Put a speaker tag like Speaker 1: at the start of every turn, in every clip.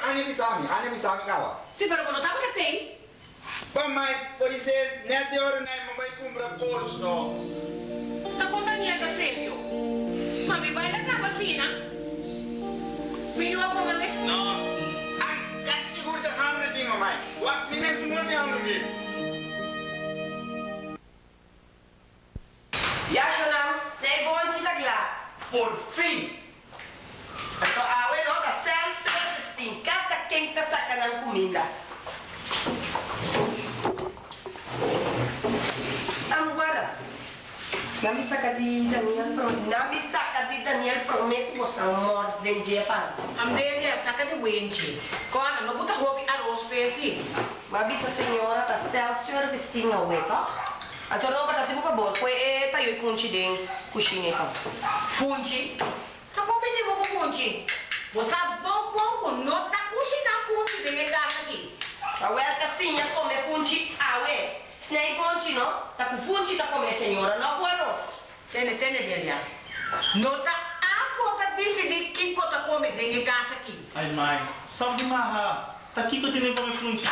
Speaker 1: Annie bisa mi, Annie bisa mi caba.
Speaker 2: Si, pero bo no tabata tey.
Speaker 1: Pa mai podisé net di ora nai mi bai cumpra cos no.
Speaker 2: Ta con Daniel ta serio? Ma mi bai la caba asina. Mi yu a come?
Speaker 1: No. An casi sigur ta hamber tin, mamai. Wak, mi mes mor di hamber ki.
Speaker 3: Ya shonan, snei bonchi ta kla.
Speaker 4: Por fin!
Speaker 3: Anto awe no ta self service tin kada ken ta saka nan kuminda. Am guarda. Nan mi saka di Daniel pro nan mi saka di Daniel prome ku bosan mors den dje pan.
Speaker 2: Am Delia, saka di wenchi. Kòrda, no buta hopi aros p'e si.
Speaker 3: M'a bisa señora ta self service tin awe tòg? Anto Robert hasi bo fabor pue e tayo e funchi den kushina e pan.
Speaker 2: Funchi? Ta kon bini bo ku funchi? Bo sa bon bon ku no ta kushiná funchi den e kas aki.
Speaker 3: Awel ta siña kome funchi awe. Snei bonchi no, ta ku funchi ta kome señora, no ku aros.
Speaker 2: Tene, tene Delia. No ta abo ta disidí kiko ta kome den e kas aki.
Speaker 5: Ai mai, stòp di maha! Ta kiko tene kome funchi?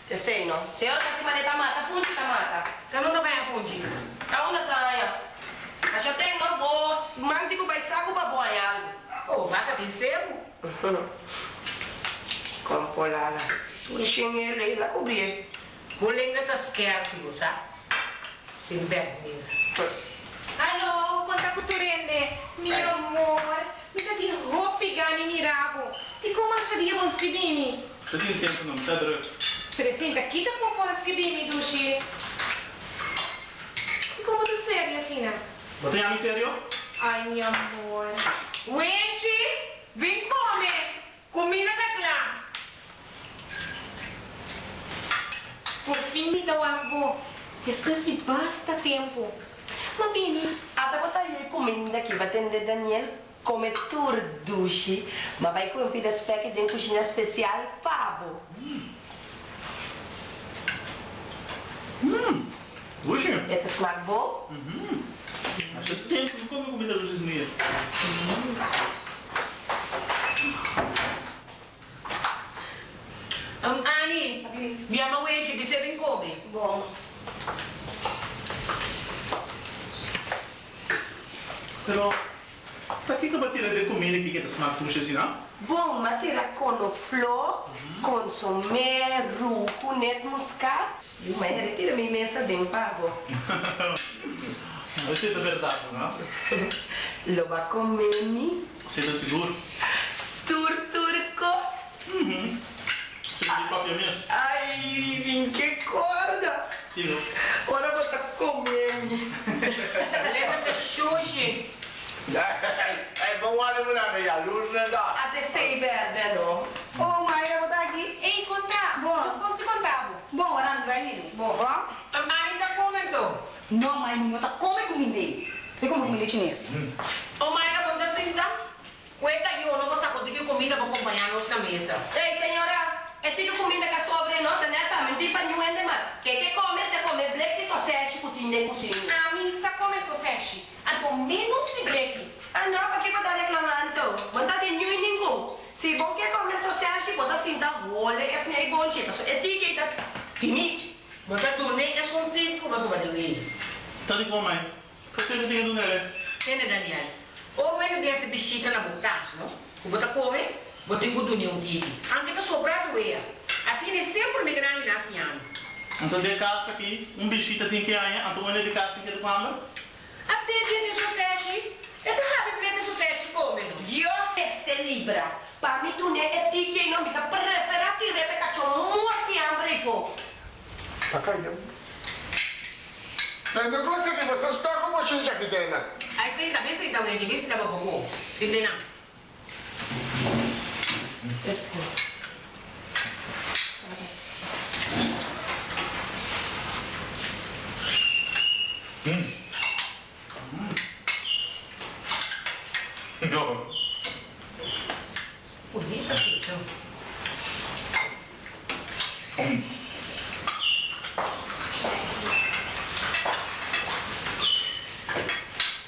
Speaker 3: Esei no. Señor ta sima de ta mata funchi ta mata.
Speaker 2: Ta no ta baña funchi.
Speaker 3: Ta unda sa haña. Masha ten no bo man tin ku bai saku pa bo haña algu.
Speaker 2: Oh bata tin sebu.
Speaker 3: Kompo lala. Tur shen e lei la kubrié.
Speaker 2: Bo lenga ta skerpi bo sa. Sin bèrgwensa.
Speaker 6: Hallo, kon ta ku tur hende? Mi amor, mi ta tin hopi gana di mira bo. Dikon masha dia bo skibi mi?
Speaker 5: Ta tin tempu no, mi ta druk.
Speaker 6: Presenta, kita ku bo por a skibi mi, dushi? Dikon bo ta serio asina?
Speaker 5: Bo ta yami serio?
Speaker 6: Ay, mi amor.
Speaker 2: Wenchi, bin kome! Kuminda ta kla!
Speaker 6: Por fin mi ta wak bo, despues di basta tempu. Ma bini.
Speaker 3: Ata bo ta yui kuminda ki ba tende Daniel kome tur dushi, ma bai ku un pida speki den kushina spesial pa bo.
Speaker 5: Mmm, dushi!
Speaker 3: E ta smak bo?
Speaker 5: Mmm, masha tempu mi kome kuminda dushi esnia.
Speaker 2: Um Annie, yama Wenchi bis'é bin kome.
Speaker 3: Bon.
Speaker 5: Pero, pakiko bo tira den kuminda ki ke ta smak dushi asina?
Speaker 3: Bon, m'a tira konofló, konsomé, ruku, net muskat. Yu mai retira mi mesa den pa bo.
Speaker 5: Esei ta berdad, no?
Speaker 3: Lo ba come mi.
Speaker 5: Esei ta sigur.
Speaker 3: Tur tur cos.
Speaker 5: Esei ta di papia mes.
Speaker 3: Ay, min ke corda.
Speaker 5: Kiko?
Speaker 3: Ora bo ta come mi.
Speaker 2: Leva ta shushi.
Speaker 1: Ey, bo wak di Hulanda yalurs nan ta.
Speaker 3: Ata esei berde no.
Speaker 7: Oh, Mayra, bo ta aki?
Speaker 6: Ey, conta.
Speaker 7: Bon.
Speaker 6: Tur cos si conta bo.
Speaker 7: Bon, ora mi bai mira.
Speaker 6: Bon.
Speaker 7: Bon.
Speaker 2: Mari ta come anto?
Speaker 7: No, mai mi no ta come cuminda ey. Mi come cuminda chines.
Speaker 2: Oh, Mayra, bo ta sinta? Cuenta yo no bo sa cu tiki cuminda bo compaña nos na mesa.
Speaker 3: Ey, señora, e tiki cuminda ca sobre no ta net pa mi, tin pa niun hende mas. Ke ke come, ta come blek di soseshi cu tin den cushina.
Speaker 6: Ami sa come soseshi. Anto menos di bleki.
Speaker 3: Ah no, pakiko ta reclama anto? Bo no ta den ñui ningun. Si bon ke come soseshi, bo ta sinta hole es ñai bonchi, paso e tiki ei ta pimi.
Speaker 2: Bo ta dun'é esun tiki ku nos ba di wei.
Speaker 5: Ta di kon mai? Paseo ku tin e dun'é?
Speaker 2: Tende Daniel, ora wende bin hasi bishita na bo kas no, ku bo ta come, bo tin ku dun'é un tiki. Anke ta sobra di wea. Asina e semper mi grandi na siña mi.
Speaker 5: Anto den kas aki, un bishita tin ke haña, anto wende di kas tin ke ta ku hamber?
Speaker 2: A te dia di soseshi, e ta habi pleta soseshi come no.
Speaker 3: Dios este libra pa mi dune e tiki ei no mi ta prefera tire pe cacho morti hambre ei fo.
Speaker 8: Ta kai den. Tende cos aki boso sta cu bochincha aki tena.
Speaker 2: Ai sinta, bin sinta Wendy, bin sinta pa poco. Sinta einan.
Speaker 3: Despues.
Speaker 2: Bunita pito.